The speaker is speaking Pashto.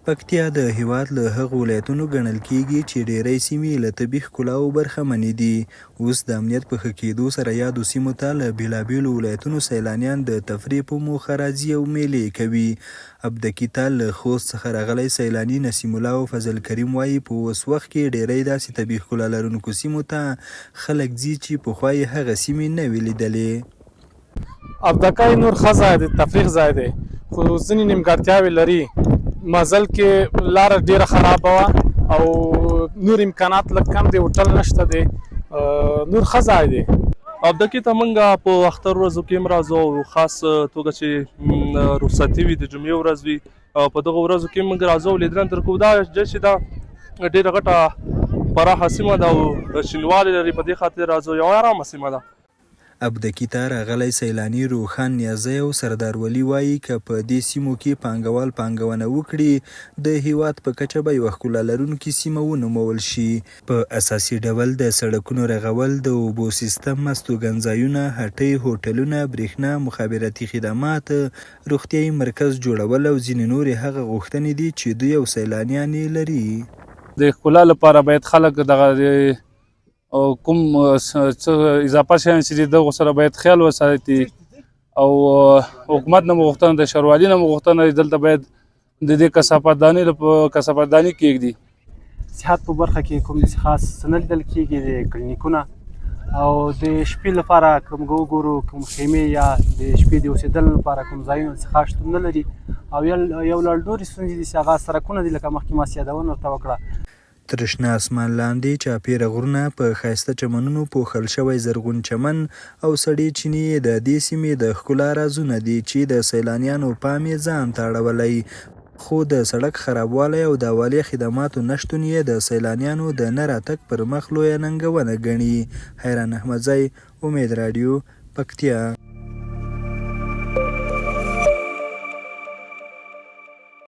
پکتیا د هېواد له هغو ولایتونو ګڼل کېږي چې ډېری سیمې یې له طبیعي ښکلاوو برخمنې دي. اوس د امنیت په ښه کېدو سره یادو سیمو ته له بېلابېلو ولایتونو سیلانیان د تفریح په موخه راځي او مېلې کوي. ابدکي ته له خوست څخه راغلی سیلاني نسیم الله او فضل کریم وايي، په اوس وخت کې ډېری داسې طبیعي ښکلا لرونکو سیمو ته خلک ځي چې پخوا یې هغه سیمې نه وې لیدلې. ابدکای نور ښه ځای دی، تفریح ځای دی، خو ځینې نیمګړتیاوې لري. مزل کې لاره ډیره خرابه وه او نور امکانات لږ کم دي، هوټل نشته دی، نور ښه ځای دی. ابدکي ته مونږ په اختر ورځو کې هم راځو او خاص توګه چې رخصتي وي، د جمعې ورځ وي، په دغو ورځو کې موږ راځو او لیدنه تر کوو. دا چې دا ډېره غټه پراخه سیمه ده او شینوالی لري، په دې خاطر راځو، یوه ارامه سیمه ده. ابدکي ته راغلی سیلاني روښان نیازی او سردار ولي وايي، که په دې سیمو کې پانګوال پانګونه وکړي، د هېواد په کچه به یوه ښکلا لرونکې سیمه ونومول شي. په اساسي ډول د سړکونو رغول، د اوبو سیستم، استوګنځایونه، هټۍ، هوټلونه، برېښنا، مخابراتي خدمات، روغتیايي مرکز جوړول او ځینې نورې هغه غوښتنې دي چې دوی او سیلانیان یې لري. د ښکلا لپاره باید خلک دغه کوم څه اضافه شیان چې دي دغو سره باید خیال وساتي او حکومت نه مو غوښتنه ده، شهروالي نه مو غوښتنه ده، دلته باید د دې کثافت داني کېږدي. صحت په برخه کې کوم داسې خاص څه نه لیدل کېږي، د کلینیکونه او د شپې لپاره که موږ وګورو کوم خیمې یا د شپې د اوسېدلو لپاره کوم ځایونه داسې خاص شتون نه لري او یو لړ نورې ستونزې دي چې هغه سرکونه دي لکه مخکې ما یادونه ورته وکړه. تر شنه اسمان لاندې چاپېره غرونه، په ښایسته چمنونو پوښل شوی زرغون چمن او سړې چینې یې د دې سیمې د ښکلا رازونه دي چې د سیلانیانو پام یې ځان ته اړولی، خو د سړک خرابوالی او د اولیه خدماتو نشتون یې د سیلانیانو د نه راتګ پر مخ لویه ننګونه ګڼي. حیران احمدزی، امید راډیو، پکتیا.